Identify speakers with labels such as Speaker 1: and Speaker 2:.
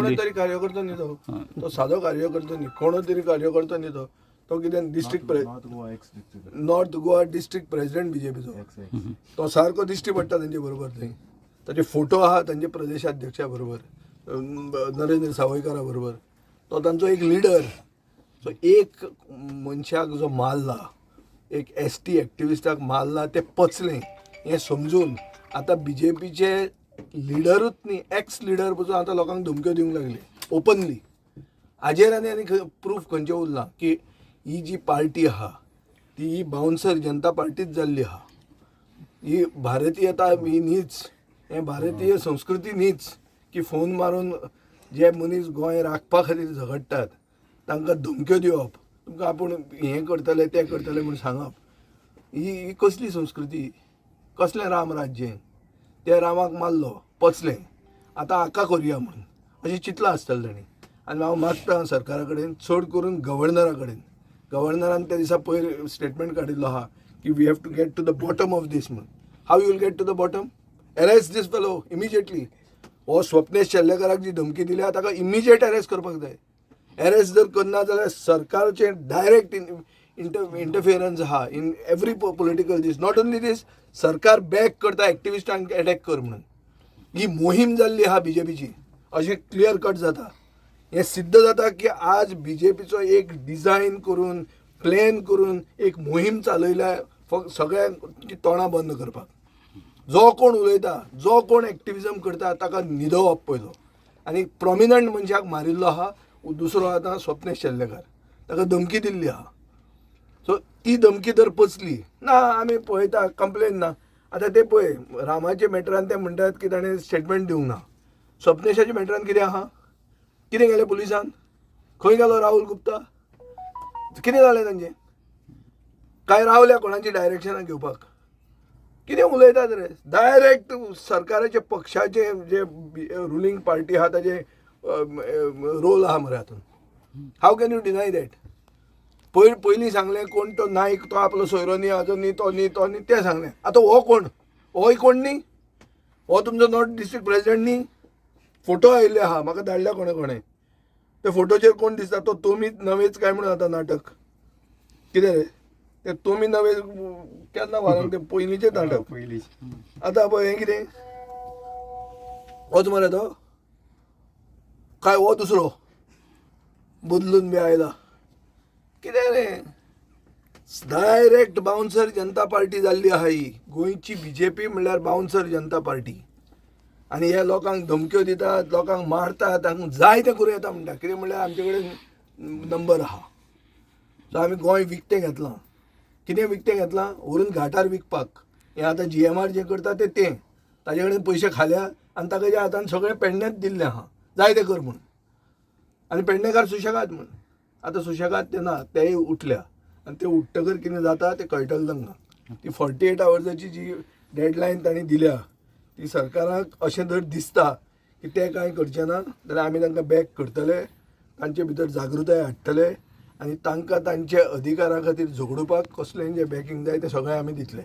Speaker 1: कोण तरी कार्यकर्तो न्ही तो, तो सादो कार्यकर्तो न्ही, कोण तरी कार्यकर्तो न्ही तो. तो कितें district North Goa district president बीजेपीचो. तो सारको दिश्टी पडटा तेंचे बरोबर थंय. ताचे फोटो आहा तांचे प्रदेशाध्यक्षा बरोबर, नरेंद्र सावयकारा बरोबर. तो तांचो एक लिडर. सो एक मनशाक जो मारला, एक एसटी एक्टिविस्टाक मारला, ते पचलें हें समजून आतां बीजेपीचे लिडरूच न्ही, एक्स लिडर पसून आतां लोकांक धमक्यो दिवंक लागले ओपनली. हाजेर आनी आनी प्रूफ खंयचें उरलां की ही जी पार्टी आहा ती ही बाउन्सर जनता पार्टीच जाल्ली आहा. ही भारतीयता ही न्हीच, हें भारतीय संस्कृती न्हीच की फोन मारून जे मनीस गोंय राखपा खातीर झगडटात तांकां धमक्यो दिवप, तुमकां आपूण हें करतले तें करतले म्हूण सांगप, ही ही कसली संस्कृती? कसलें राम राज्य? त्या रामाक मारलो, पचलें, आतां हाका करुया म्हणून अशें चिंतलां आसतलें ताणें. आनी हांव मागता सरकारा कडेन, चड करून गव्हर्नरा कडेन. गव्हर्नरान त्या दिसा पयर स्टेटमेंट काडिल्लो आहा की we have to get to the bottom of this म्हणून. How you will get to the bottom? Arrest this fellow immediately. हो स्वप्नेश शेल्लेकराक जी धमकी दिल्या ताका इमिजिएट अरेस्ट करपाक जाय. अरेस्ट जर करना जाल्यार सरकारचें डायरेक्ट इंटरफियरन्स आहा in every political this. Not only this, सरकार बॅक करता एक्टिविस्टांक एटॅक कर म्हणून. ही मोहीम जाल्ली आहा बीजेपीची अशें क्लियर कट जाता. हें सिद्ध जाता की आज बीजेपीचो एक डिझायन करून, प्लॅन करून एक मोहीम चालयल्या फक्त सगळ्यांची तोंडां बंद करपाक. जो कोण उलयता, जो कोण एक्टिविजम करता, ताका न्हिदोवप पयलो. आनी प्रोमिनंट मनशाक मारिल्लो आहा. दुसरो आतां स्वप्नेश शेल्लेकार, ताका धमकी दिल्ली आहा. सो ती धमकी जर पचली ना, आमी पळयता कंप्लेन ना. आतां ते पळय, रामाच्या मॅटरान ते म्हणटात की ताणें स्टेटमेंट दिवंक ना. स्वप्नेशाच्या मॅटरान कितें आहा? कितें केलें पुलिसान? खंय गेलो राहुल गुप्ता? कितें जालें तांचें? काय रावल्या कोणाची डायरेक्शनां घेवपाक? कितें उलयतात रे? डायरेक्ट सरकाराचे, पक्षाचे जे रुलींग पार्टी आहा ताजे रोल आहा मरे हातून. How can you deny that? पयर पयलीं सांगलें कोण तो नायक, तो आपलो सोयरो न्ही, हाजो न्ही, तो न्ही, तो न्ही, तें सांगलें. आतां हो कोण? होय कोण न्ही? हो तुमचो नॉर्थ डिस्ट्रिक्ट प्रेसिडेंट न्ही? फोटो आयिल्ले आहा, म्हाका धाडल्या कोणें कोणें. त्या फोटोचेर कोण दिसता? तो तुमी नवेच काय म्हणून आतां नाटक कितें रे ते? तुमी नवे केन्ना व्हारांक ते पयलींचें नाटक.
Speaker 2: पयलीं.
Speaker 1: आतां पळय, हें कितें? होच मरे तो काय हो दुसरो बदलून बी आयला? कितें रे? डायरेक्ट बाउन्सर जनता पार्टी जाल्ली आहा ही. गोंयची बीजेपी म्हणल्यार बाउन्सर जनता पार्टी. आनी हे लोकांक धमक्यो दितात, लोकांक मारतात, तांकां जाय तें करूं येता म्हणटा. कितें म्हणल्यार आमचे कडेन नंबर आहा. सो आमी गोंय विकतें घेतलां. कितें विकतें घेतलां? व्हरून घाटार विकपाक. हें आतां जीएमआर जें करता तें तें ताजे कडेन पयशे खाल्या आनी ताका हातान सगळें पेडण्याच दिल्लें आहा, जाय तें कर म्हूण. आनी पेडणेकार सुशेगाद म्हूण. आतां सुशेगाद ते ना, तेय उठल्या. आनी ते उठ्ठकर कितें जाता तें कळटलें तांकां. ती 48 आवर्साची जी डेडलायन तांणी दिल्या ती सरकाराक अशें जर दिसता की ते कांय करचे ना जाल्यार आमी तांकां बॅक करतले, तांचे भितर जागृताय हाडटले आनी तांकां तांच्या अधिकारा खातीर झगडुपाक कसलें जें बॅकींग जाय तें सगळें आमी दितले.